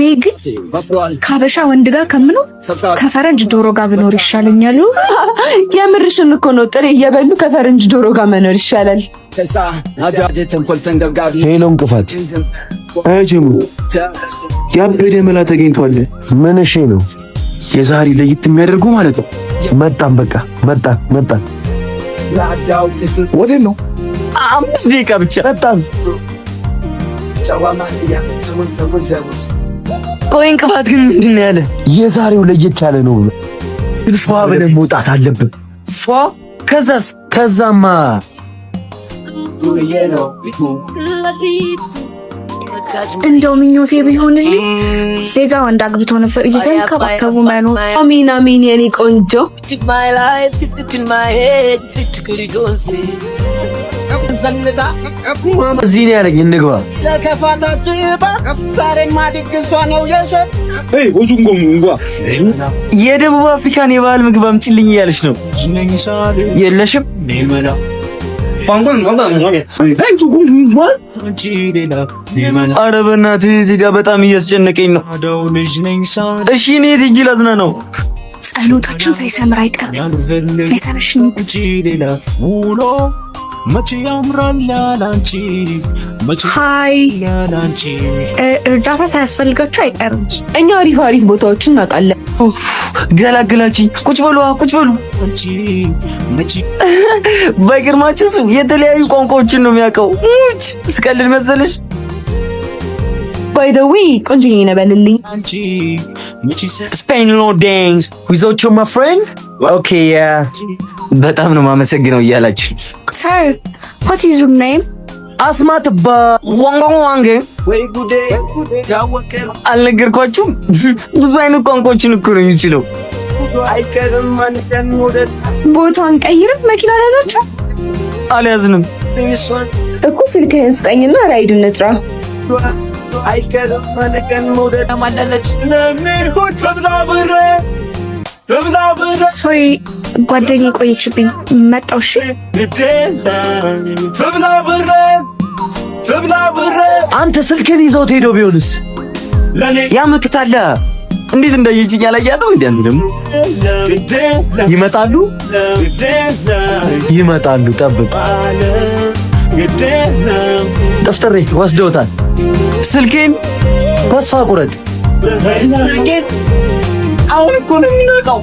እኔ ግን ከሀበሻ ወንድ ጋር ከምኖር ከፈረንጅ ዶሮ ጋር ብኖር ይሻለኛል። የምርሽን እኮ ነው። ጥሬ እየበሉ ከፈረንጅ ዶሮ ጋር መኖር ይሻላል። Hello እንቅፋት። አጀሙ፣ ያበደ መላ ተገኝቷል። ምን እሺ ነው? የዛሬ ለየት የሚያደርገው ማለት ነው። መጣን፣ በቃ መጣን መጣን። ወዴት ነው? 5 ደቂቃ ብቻ። መጣን። ቆይ፣ እንቅፋት ግን ምንድን ነው ያለ? የዛሬው ለየት ያለ ነው። ፏ ብለን መውጣት አለብን። ፏ፣ ከዛስ? ከዛማ እንደው ምኞቴ ቢሆንልኝ ዜጋ ወንድ አግብቶ ነበር እየተንከባከቡ መኖር። አሜን አሜን የኔ ቆንጆ። እዚህ ነው ያለኝ። እንግባ። የደቡብ አፍሪካን የባህል ምግብ አምጪልኝ እያለች ነው። የለሽም? ኧረ በእናትህ፣ እዚህ ጋር በጣም እያስጨነቀኝ ነው። እሺ፣ እኔ የት ሂጅ ላዝና ነው? ጸሎታችን ሳይሰምር አይቀርም። የተነሽ። Hi፣ እርዳታ ሳያስፈልጋችሁ አይቀርም። እኛ አሪፍ አሪፍ ቦታዎችን እናውቃለን። ገላገላችኝ። ቁጭ በሉ፣ ቁጭ በሉ። ባይገርማችሁ እሱ የተለያዩ ቋንቋዎችን ነው የሚያውቀው። ሙች ስቀልድ መሰለሽ። By the way፣ ቆንጆዬ ነህ በልልኝ። Spain no dance without you, my friends, okay, yeah. በጣም ነው የማመሰግነው እያላችሁ። Sir, what is your name? አስማት ባ ዋንግ ዋንግ። አልነገርኳችሁም? ብዙ አይነት ቋንቋዎችን እኮ ነው የሚችለው። ቦታን ቀይርም፣ መኪና አልያዛችሁ? አልያዝንም። እኮ ስልክህን ስጠኝና ride እንጥራ። Sorry፣ ጓደኛዬ ቆየችብኝ። መጣው። እሺ። አንተ ስልክህን ይዘውት ሄዶ ቢሆንስ? ያመጡታል። እንዴት እንዳየችኝ አላያትም? እንዴ አንተ ደግሞ። ይመጣሉ ይመጣሉ፣ ጠብቅ። ጥፍጥሬ ወስደውታል። ስልኬን። ተስፋ ቁረጥ። አሁን እኮ ነው የሚነቃው።